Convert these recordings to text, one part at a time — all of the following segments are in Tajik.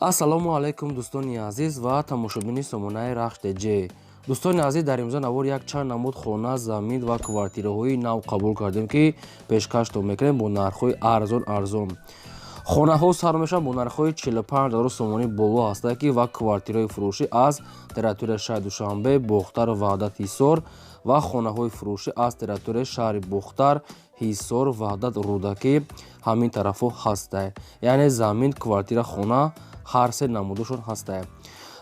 Ассалому алайкум, дӯстони азиз ва тамошобини сомонаи Рахш ТЖ. Дӯстони азиз, дар имрӯза навор якчанд намуд хона, замин ва квартираҳои нав қабул кардем, ки пешкаштон мекунем бо нархҳои арзон арзон. Хонаҳо сар мешаванд бо нархҳои 45 000 сомонӣ боло ҳастанд ки ва квартираҳои фурӯшӣ аз территорияи шаҳри Душанбе, Бохтар, Ваҳдат, Ҳисор ва хонаҳои фурӯшӣ аз территорияи шаҳри Бохтар, Ҳисор, Ваҳдат, Рӯдакӣ, ҳамин тарафҳо ҳастанд. Яъне замин, квартира, хона ҳар се намудашон ҳастанд.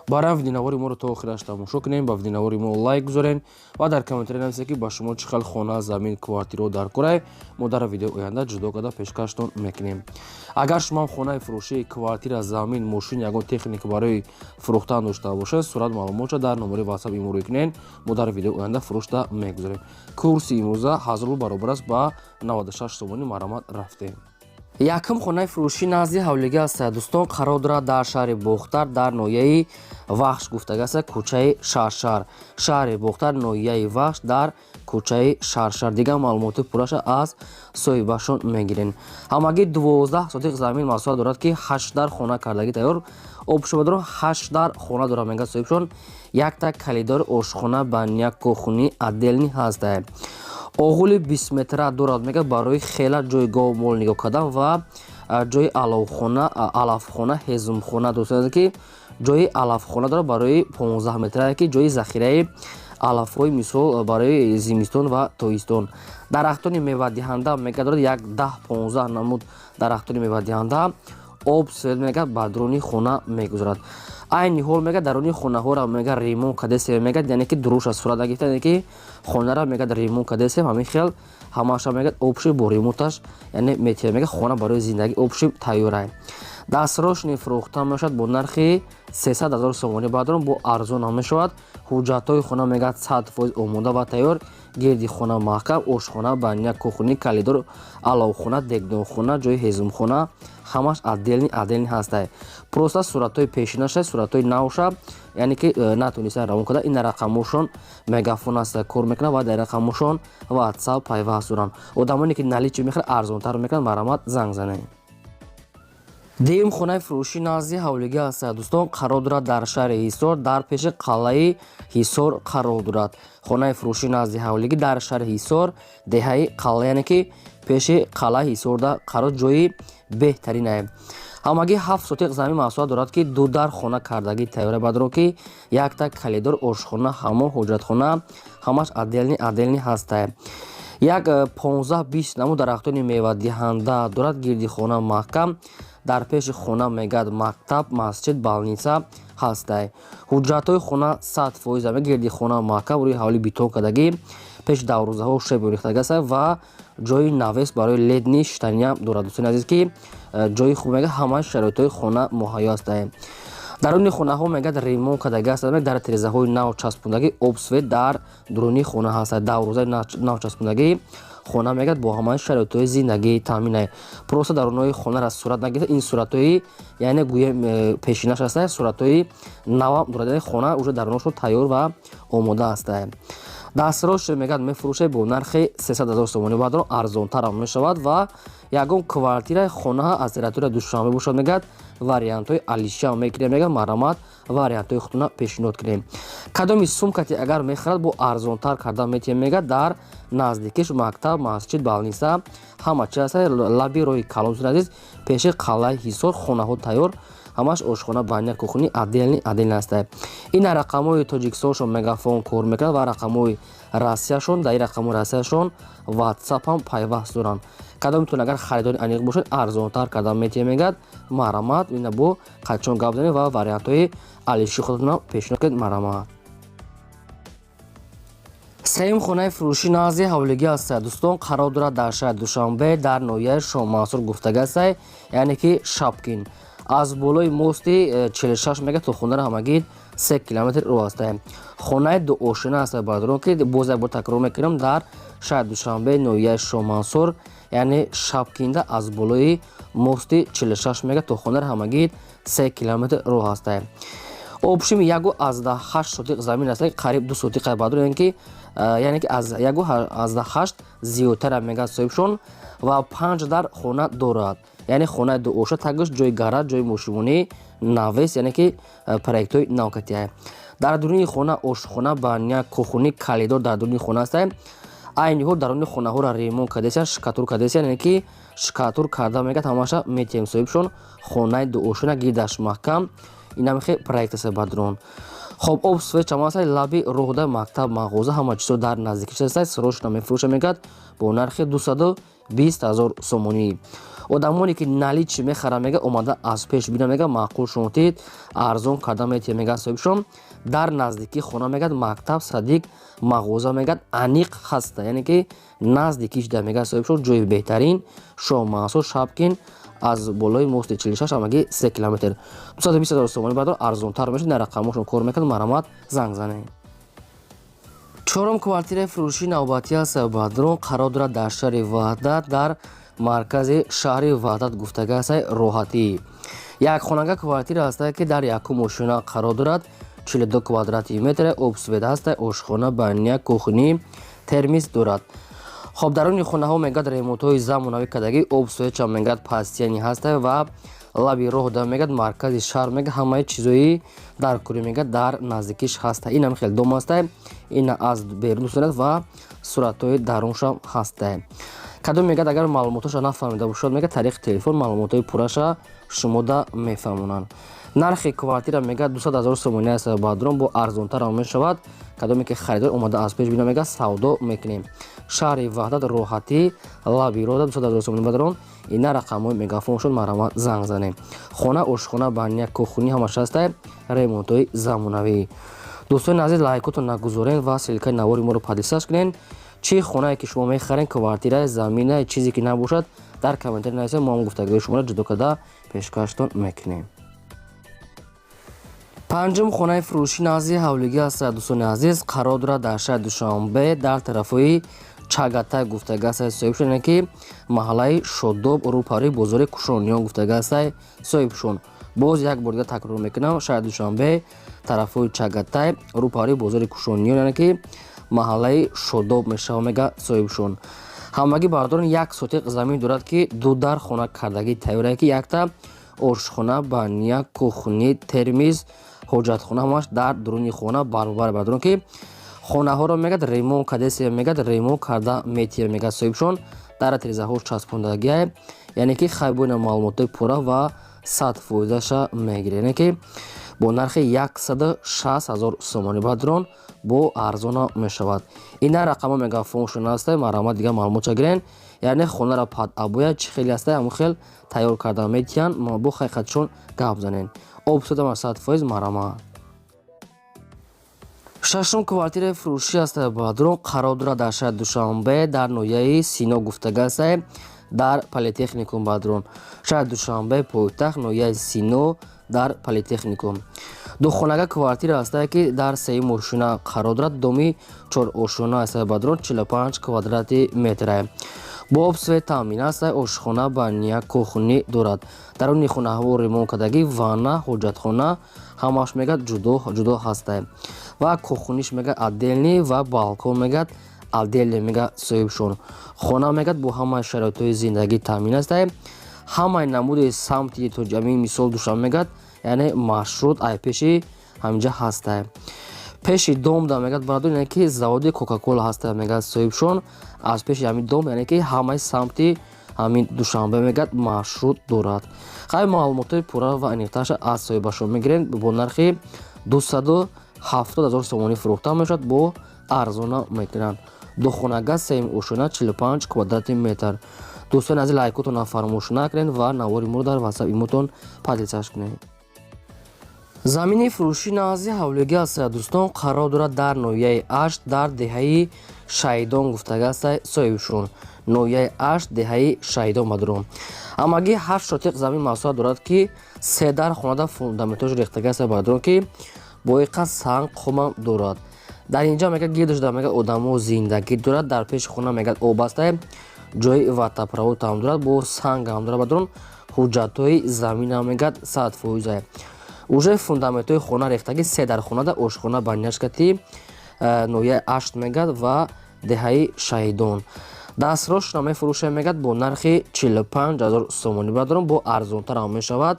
Барои видеонавори моро то охираш тамошо кунем, ба видеонавори мо лайк гузорен ва дар комментария нависед, ки ба шумо чӣ хел хона, замин, квартираҳо дар корай. Мо дар видеои оянда ҷудо карда пешкаштон мекунем. Агар шумо хонаи фурӯшӣ, квартира, замин, мошин, ягон техника барои фурӯхтан дошта бошед, сурат, маълумотша дар номери ватсап имо рӯй кунед. Мо дар видеои оянда фурӯшта мегузорем. Курси имрӯза 1000 рубл баробар аст ба 96 сомонӣ. Марҳамат, рафтем. Якум хонаи фурӯшӣ назди ҳавлигӣ аст, дӯстон, қарор дорад дар шаҳри Бохтар, дар ноҳияи Вахш гуфтага аст, кӯчаи Шаршар. Шаҳри Бохтар, ноҳияи Вахш, дар кӯчаи Шаршар. Дигар маълумоти пурраша аз соҳибашон мегирем. Ҳамагӣ 12 сотиқ замин масоҳат дорад, ки ҳашт дар хона кардагӣ тайёр. Обшобадорон ҳашт дар хона дорад, мегӯяд соҳибшон. Якта калидор, ошхона, баня, кухни отдельный ҳастад. Оғули 20 метра дорад, мегӯяд, барои хела ҷои гов, мол нигоҳ кардан ва ҷои аловхона, алафхона, ҳезумхона. Дӯстон, ки ҷои алафхона дорад барои 15 метра, ки ҷои захираи алафҳои, мисол, барои зимистон ва тобистон. Дарахтони мевадиҳанда, мегӯяд, дорад як 10-15 намуд дарахтони мевадиҳанда. Об, свет, мегӯяд, ба дуруни хона мегузарад. Айни ҳол, мегӯяд, даруни хонаҳоро, мегӯяд, ремонт кардесем, мегӯяд, яъне ки дуруша сурат нагирифта, яъне ки хонаро, мегӯяд, ремонт кардесем. Ҳамин хел ҳамаша, мегӯяд, общий бо ремонташ, яъне метиҳад. Мегӯяд, хона барои зиндагӣ общий тайёрай. Дастрошни фурӯхта мешавад бо нархи 300 000 сомонӣ. Баъдон бо арзон ҳам мешавад. Ҳуҷҷатҳои хона, мегӯяд, 100% омода ва тайёр. Гирди хона маҳкам, ошхона, баня, кухни, калидор, аловхона, дегдонхона, ҷои ҳезумхона ҳамаш отдельный отдельный ҳастай. Просто суратҳои пешинаша, суратҳои навша, яъне ки натонистан равон карда. Ин рақамошон Мегафон аст, кор мекунад ва дар рақамошон Ватсап пайваст доранд. Одамоне ки наличный мехӯрад, арзонтар мекунанд. Марҳамат, занг занед. Дуюм хонаи фурӯшӣ назди ҳавлигӣ аст, дӯстон, қарор дорад дар шаҳри Ҳисор, дар пеши қалъаи Ҳисор қарор дорад. Хонаи фурӯшӣ назди ҳавлигӣ дар шаҳри Ҳисор, деҳаи Қалъа, яъне ки пеши қалъаи Ҳисорда қарор, ҷои беҳтаринае. Ҳамагӣ 7 сотиқ замин масоҳат дорад, ки ду дар хона кардагӣ тайёра бадро, ки якта калидор, ошхона, ҳамом, ҳоҷатхона ҳамаш отдельный отдельный ҳастай. Як 15-20 намуд дарахтони мевадиҳанда дорад. Гирди хона маҳкам. Дар пеши хона, мегӯяд, мактаб, масҷид, больница ҳастай. Ҳуҷҷатҳои хона 100%. Гирди хона маҳкам, рӯи ҳавли бетон кардагӣ, пеши дарвозаҳо шеб рехтагӣ аст ва ҷои навес барои летний шитаниам дорад. Дӯстони азиз, ки ҷои хуб, мегӯяд, ҳамаи шароитҳои хона муҳайё ҳастанд. Даруни хонаҳо, мегӯяд, ремонт кардагӣ аст, дар тирезаҳои нав часпондагӣ, об, свет дар дуруни хона ҳаст, дарвозаи нав часпондагӣ. Хона, мегӯяд, бо ҳамаи шароитҳои зиндагӣ таъмин. Просто дарунои хонара сурат нагирифта. Ин суратҳои, яъне гӯем, пешинаш аст, суратҳои навам дорад, яъне хона уже даруношон тайёр ва омода аст. Дастрош, мегӯяд, мефурӯшад бо нархи 300 000 сомонӣ. Баъдон арзонтарам мешавад. Ва ягон квартираи хона аз территорияи Душанбе бошад, мегӯяд, вариантҳои алишиам мекунем. Мегӯяд, марҳамат, вариантҳои худтона пешниҳод кунем. Кадоми сумкате агар мехарад, бо арзонтар карда метиҳем. Мегӯяд, дар наздикиш мактаб, масҷид, больница, ҳама чи аст. Лаби роҳи калон, азиз, пеши қалъаи Ҳисор хонаҳо тайёр, ҳамаш ошхона, баня, кухни отдельный отдельный аст. Ин рақамҳои Тоҷикистоншон Мегафон кор мекунад ва рақамҳои Россияшон, дар ин рақамҳои Россияшон Ватсапам пайваст доранд. Кадомитон агар харидори аниқ бошед, арзонтар карда метиҳем, мегӯяд. Марҳамат, ина бо қачон гап занед ва вариантҳои алиши худатона пешниҳод кунед. Марҳамат. Сеюм хонаи фурӯшӣ назди ҳавлигӣ аст, дӯстон, қарор дорад дар шаҳри Душанбе, дар ноҳияи Шоҳмансур гуфтага аст, яъне ки Шапкин. Аз болои мости 46, мега, то хонаро ҳамагӣ 3 километр роҳ аст. Хонаи дуошина аст, бародарон, ки боз як бор такрор мекунам: дар шаҳри Душанбе, ноҳияи Шоҳмансур, яъне Шапкинда, аз болои мости 46, мега, то хонаро ҳамагӣ 3 километр роҳ аст. Общим 1,8 сотиқ замин аст, қариб 2 сотиқ, бародарон, яъне ки аз 1,8 зиёдтара, мегӯяд соҳибшон, ва панҷ дар хона дорад. Яъне хонаи дуоша, тагаш ҷои гараж, ҷои мошинмонӣ, навес, яъне ки проектҳои навкатия. Дар дуруни хона ошхона, баня, кухни, коридор дар дуруни хона аст. Айни ҳол даруни хонаҳоро ремонт кардесиян, штукатур кардесиян, яъне ки штукатур карда, мегӯяд, ҳамаша метиҳем соҳибшон. Хонаи дуошона, гирдаш маҳкам, инамихе проект аст, бародарон. Хоб, об, свет чама аст, лаби роҳда мактаб, мағоза, ҳама чизо дар наздикиш аст. Срочно мефурӯша, мегӯяд, бо нархи 220 000 сомонӣ. Одамоне ки наличный мехаранд, мега, омада аз пеш бина, мега, маъқул шунотид, арзон карда метиҳем, мега соҳибшон. Дар наздикии хона, мегӯяд, мактаб, садик, мағоза, мегӯяд, аниқ ҳаста, яъне ки наздикиш да, мегӯяд соҳибшон. Ҷои беҳтарин, Шоҳмансур, Шабкин, аз болои мости 46 ҳамагӣ 3 километр. 220 000 сомонӣ, бардор, арзонтар мешавад. На рақамошон кор мекунад, марҳамат, занг занед. Чорум квартираи фурӯшии навбатӣ аст, бародарон, қарор дорад дар шаҳри Ваҳдат, дар маркази шаҳри Ваҳдат гуфтага аст, Роҳатӣ. Якхонага квартира ҳаста, ки дар якум ошёна қарор дорад, 42 квадрати метр, об, свет ҳаста, ошхона, баня, кухни, термис дорад. Хоб, даруни хонаҳо, мегӯяд, ремонтҳои замонавӣ кардагӣ, об, светча, мегӯяд, постоянный ҳаста ва лаби роҳ да, мегӯяд, маркази шаҳр, мегӯяд, ҳамаи чизои даркорӣ, мегӯяд, дар наздикиш ҳаста. Инам хел дом ҳаста, ина аз берун дӯстонад ва суратҳои даруншам ҳаста. Кадом, мегӯяд, агар маълумотоша нафаҳмида бошад, мегӯяд, тариқи телефон маълумотҳои пурраша шумода мефаҳмонанд. Нархи квартира, мегӯяд, 200 000 сомонӣ аст, бародарон, бо арзонтарам мешавад. Кадоме ки харидор, омада аз пеш бина, мегӯяд, савдо мекунем. Шаҳри Ваҳдат, Роҳатӣ, лаби роҳда, 200 000 сомонӣ, бародарон. Ина рақамҳои мегафон шуд, марҳамат, занг занем. Хона, ошхона, баня, кухни ҳамаш ҳаста, ремонтҳои замонавӣ. Дӯстони азиз, лайкотон нагузорен ва ссылкаи навори моро поделиться кунен. Чӣ хонае ки шумо мехарен, квартира, замина, чизе ки набошад, дар комментари нависед, мо ҳам гуфтагиҳои шуморо ҷудо карда пешкаштон мекунем. Панҷум хонаи фурӯшӣ назди ҳавлигӣ аст, дӯстони азиз, қарор дорад дар шаҳри Душанбе, дар тарафҳои Чагатай гуфтага аст соҳибшон, яъне ки маҳаллаи Шодоб, рӯпарӯи бозори Кушониён гуфтага аст соҳибшон. Боз як бор дига такрор мекунам: шаҳри Душанбе, тарафҳои Чагатай, рӯпарӯи бозори Кушониён, яъне ки маҳаллаи Шодоб мешава, мега соҳибшон. Ҳамагӣ, бародарон, як сотиқ замин дорад, ки ду дар хона кардагӣ тайёрае, ки якта ошхона, баня, кухни, термиз, ҳоҷатхона ҳамаш дар дуруни хона баробар, бародарон. Ки хонаҳоро, мегӯяд, ремонт кардесия, мегӯяд, ремонт карда метиҳем, мегӯяд соҳибшон. Дар тирезаҳо часпондагиае, яъне ки хайбоина маълумотҳои пурра ва 100 фоизаша мегиред, яъне ки бо нархи 160 000 сомонӣ, бародарон, бо арзона мешавад. Ина рақамҳо мегафоншон аста, марҳамат, дигар маълумотша гирен. Яъне хонаро под обоя чӣ хеле аста, ҳамон хел тайёр карда метиҳанд, бо ҳақиқатшон гап занен. Об судама 100%, марҳамат. Шашум квартираи фурӯшӣ аст, бародарон, қарор дорад дар шаҳри Душанбе, дар ноҳияи Сино гуфтага аст, дар Политехникум. Бародарон, шаҳри Душанбе, пойтахт, ноҳияи Сино, дар Политехникум духонага квартира ҳастае, ки дар сеюм ошёна қарор дорад. Доми чорошёна аст, бародарон, 45 квадрати метра, бо об, свет таъмин аст, ошхона, баня, кухни дорад. Даруни хонаҳо ремонт кардагӣ, ванна, ҳоҷатхона ҳамааш, мегӯяд, ҷудо ҷудо ҳастае ва кухниш, мегӯяд, отдельный ва балкон, мегӯяд, отдельный, мегӯяд соҳибшон. Хона, мегӯяд, бо ҳамаи шароитҳои зиндагӣ таъмин астае. Ҳамаи намуди самти тоҷамии мисол Душанбе, мегӯяд, яъне маршрут ай пеши ҳаминҷа ҳастае. Пеши дом да, мегӯяд, бародар, яъне ки заводи Кока-Кола ҳаста, мегӯяд соҳибшон. Аз пеши ҳамин дом, яъне ки ҳамаи самти ҳамин Душанбе, мегӯяд, маршрут дорад. Хай, маълумотҳои пурра ва аниқтарша аз соҳибашон мегирем. Бо нархи 270 000 сомонӣ фурӯхта мешавад, бо арзона мекунанд. Духонага, сеюм ошёна, 45 квадрати метр. Дӯстони азиз, лайкотонро фаромӯш накунед ва навори моро дар ватсап, имотон поделиться кунед. Замини фурӯшӣ назди ҳавлигӣ аст, дӯстон, қарор дорад дар ноҳияи Ашт, дар деҳаи Шаҳидон гуфтага аст соҳибшон. Ноҳияи Ашт, деҳаи Шаҳидон, бародарон. Ҳамагӣ 8 сотиқ замин масоҳат дорад, ки се дар хонада фундаментош рехтага аст, бародарон, ки боиқа санг қумам дорад. Дар инҷа, мегӯяд, гирдашда, мегӯяд, одамо зиндагӣ дорад. Дар пеши хона, мегӯяд, об астае, ҷои водопровод ҳам дорад, бо санг ҳам дорад, бародарон. Ҳуҷҷатҳои заминам, мегӯяд, 100 фоизае. Уже фундаментҳои хона рехтагӣ, се дар хонада, ошхона, баняшкати, ноҳияи Ашт, мегӯяд, ва деҳаи Шаҳидон. Дастрошна мефурӯшем, мегӯяд, бо нархи 45 000 сомонӣ, бародарон, бо арзонтар ҳам мешавад,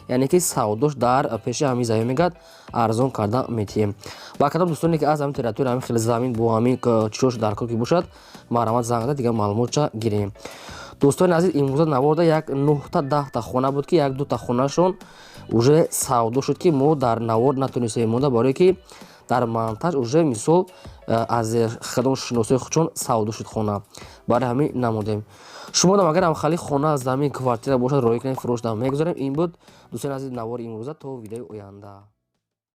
яъне ки савдош дар пеши ҳамин замин, мегӯяд, арзон карда метиҳем. Ба кадом дӯстоне ки аз ҳамин территория ҳамин хеле замин бо ҳамин чиёш дар кор ки бошад, марҳамат, занг зада, дигар маълумотша гирем. Дӯстони азиз, имрӯза наворда як нӯҳта 10-та хона буд, ки як дута хонашон уже савдо шуд, ки мо дар навор натонистем монда, барое ки дар монтаж уже, мисол, аз кадом шиносои худшон савдо шуд хона, барои ҳамин намондем. Шумодам агар ҳамхали хона, замин, квартира бошад, роҳӣ кунед, фурӯшдам мегузорем. Ин буд, дӯстони азиз, навори имрӯза. То видеои оянда.